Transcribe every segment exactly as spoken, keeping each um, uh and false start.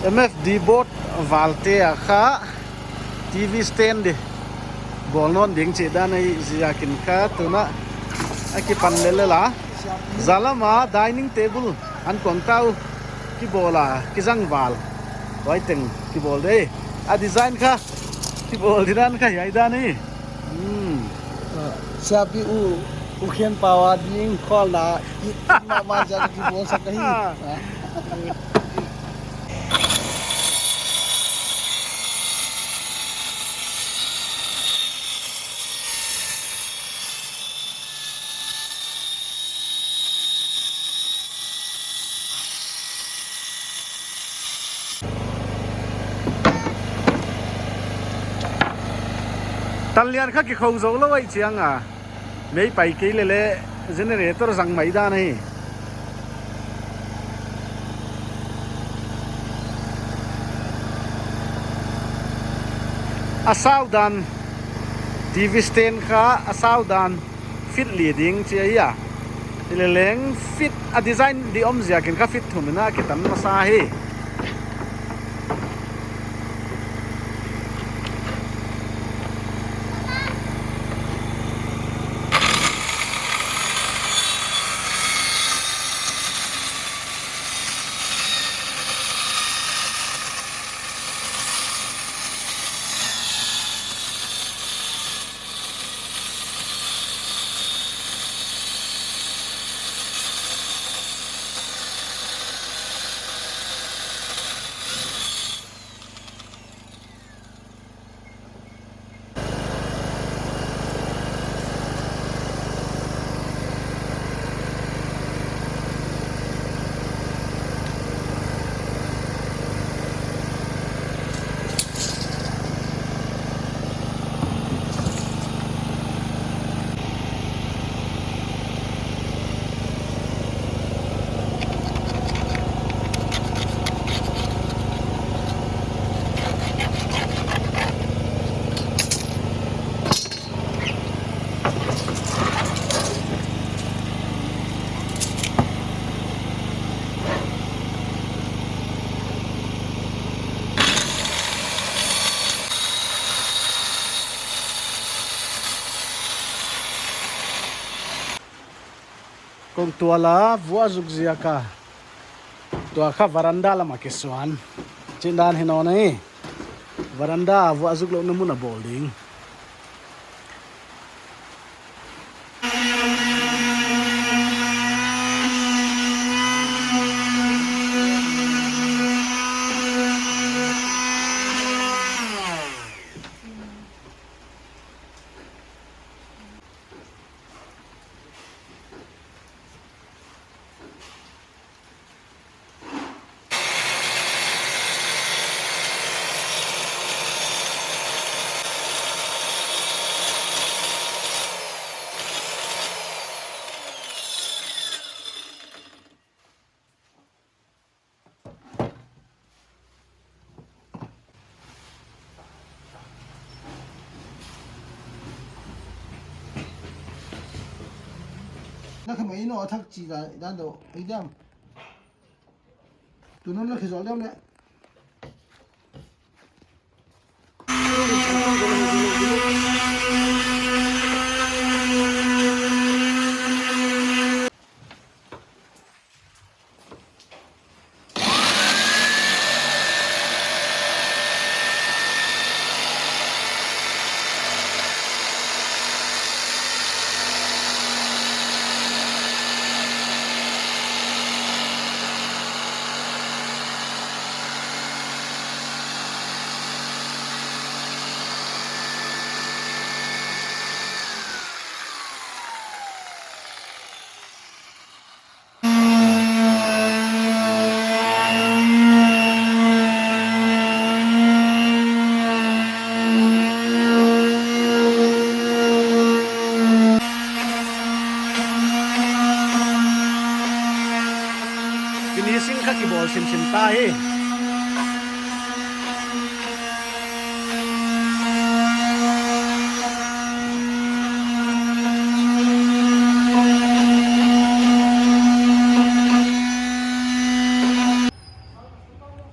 M F D board valte a kha T V stand di bawl nawn ding chih dan ahi ziakin kha tuna a kipan lel a. Zalam a dining table an kuang tau kibawl a, kizang val. Huai teng kibawl di. A design kha kibawl di dan kha hiai dan ahi. Hmm. Siapi U, U Khen Pau a ding khualna i, i mahmah ziak a kibawl sak ahi. Tanlian kha kikhou zou lou ahih chiang a, mei pai kei leh leh generator zang mai dan ahi. A sau dan, T V stand kha a sau dan feet li ding chi ahi a. Hileleng feet a design di om ziakin kha feet thum in a kitan masa hi. Kong tual a vuah zuk ziak a, tua kha veranda lam a kisuan. Chin dan hi nawn hi. Veranda a vuah zuk louhna mun a bawl ding. Na kha mai no a thak chi dan, dan do, ei dam. Tu non la khi zol dam le. Finishing kha kibawl simsim ta hi.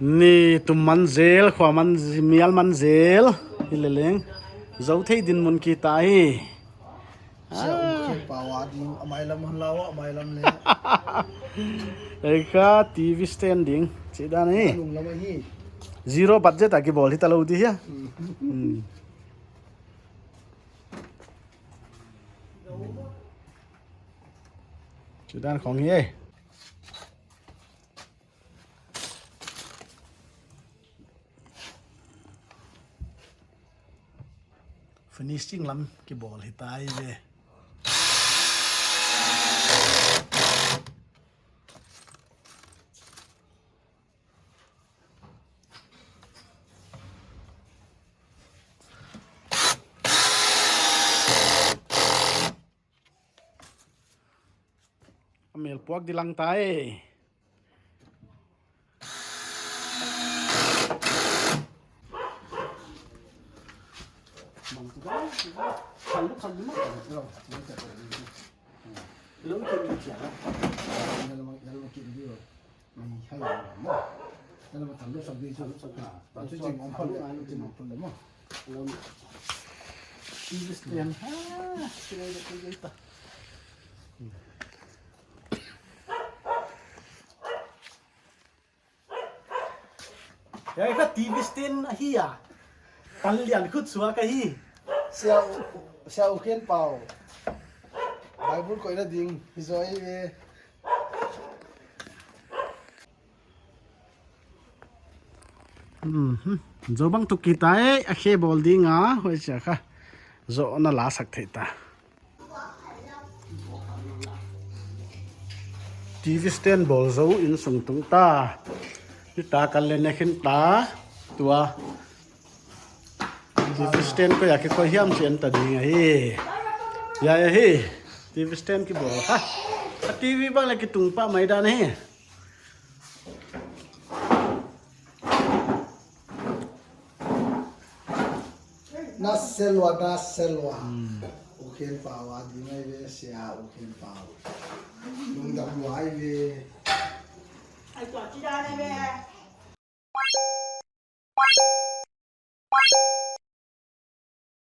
Ni tum man zel, khua man zel, mial man zel. Hi leleng. Zou thei dinmun ki ta hi. Sia U Khen Pau a ding, a mailam hon lau, a mailam le. Ei kha T V stand ding. Chi dan hi. Lunglam hi. Zero budget a kibawl hi ta lou di hia. Hmm. Hmm. Chi dan khong hi ei. Finishing lam kibawl hi ta ei ve. A mel puak di lang ta ei. Ni hai a maw. Tana ma tang lu sak di chu. Tang lu sak di chu. Tang lu sak di chu. Tang lu sak di chu. English lian. Ha, sila ida ko ita. Hiai kha T V stand ahi a. Tan lian khut suak ahi. Sia U, Sia U Khen Pau. Bible koihna ding. Hi zaw ei ve. Mhm. Zou bang tuk ki ta ei, a khe bawl ding a, huai sia kha. Zou na la sak thei ta. T V stand bawl zou in sung tung ta. Hi ta kan le ne khin ta. Tua. T V stand ko ya ke ko hiam chen ta ding ahi. Ya ya hi. T V stand kibawl kha. A T V bang le kitung pah mai dan hi. Na selua, na selua. Hmm. U Khen Pau a ding ei ve, Sia U Khen Pau. Lungdam lua ei ve. Ai tua chi dan ei ve.